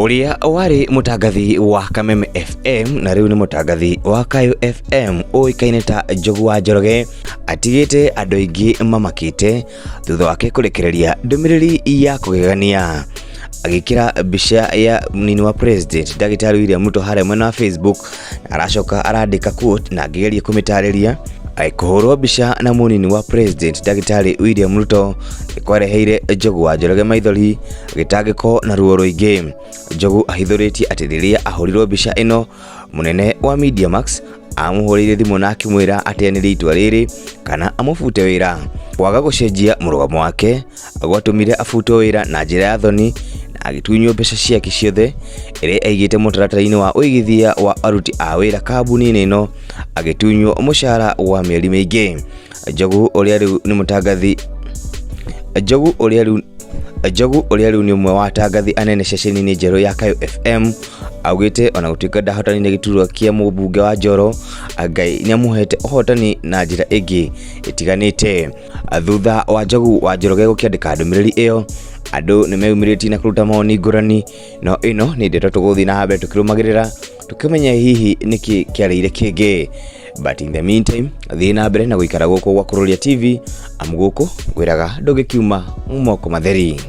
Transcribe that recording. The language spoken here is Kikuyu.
Ũrĩa warĩ mũtangathi wa Kameme FM na rĩu nĩ mũtangathi wa Kayũ FM ũĩkaine ta Njogu wa Njoroge atigĩte andũ aingĩ mamakĩte thutha wake kũrekereria ndũmĩrĩri ya kũgegania agĩkĩra mbica ya mũnini wa president ndagĩtarĩ William Ruto harĩa mwena wa Facebook. Aracoka arandĩka quote na ngĩgeria kũmĩtarĩria. Kũhũrwo mbica na mũnini wa president ndagĩtarĩ William Ruto nĩ kwareheire Njogu wa Njoroge maithori, gĩtangĩko na ruo rũingĩ. Njogu ahithũrĩtie atĩ rĩrĩa ahũrirwo mbica ĩno, mũnene wa Mediamax amũhũrĩire thimũ na akĩmwĩra ateanĩrie itua rĩrĩ kana amũbute wĩra. Kwaga gũcenjia mũrũgamo wake gwatũmire abutwo wĩra na njĩra ya thoni na agĩtunywo mbeca ciake ciothe ĩrĩa aigĩte mũtaratara-inĩ wa ũigithia wa aruti a wĩra kambuni-inĩ ĩno, agĩtunywo mũcara wa mĩeri mĩingĩ. Njogu ũrĩa rĩu nĩ mũtangathi Njogu ũrĩa rĩu Njogu ũrĩa rĩu nĩ ũmwe wa atangathi anene ceceni-inĩ njerũ ya Kayo FM augĩte ona gũtuĩka ndahotanire gĩturwa kĩa mũmbunge wa Njoro, Ngai nĩamũhete ũhotani na njĩra ĩngĩ ĩtiganĩte. Thutha wa Njogu wa Njoroge gũkĩandĩka ndũmĩrĩri ĩyo, andũ nĩmeyumĩrĩtie na kũruta mawoni ngũrani, no ĩno nĩ ndeto tũgũthiĩ na mbere tũkĩrũmagĩrĩra tũkĩmenya hihi nĩkĩ kĩarĩire kĩngĩ. But in the meantime, thiĩ na mbere na gũikara gũkũ gwa Kururia TV, amu gũkũ ngwĩraga ndũngĩkiuma moko matheri.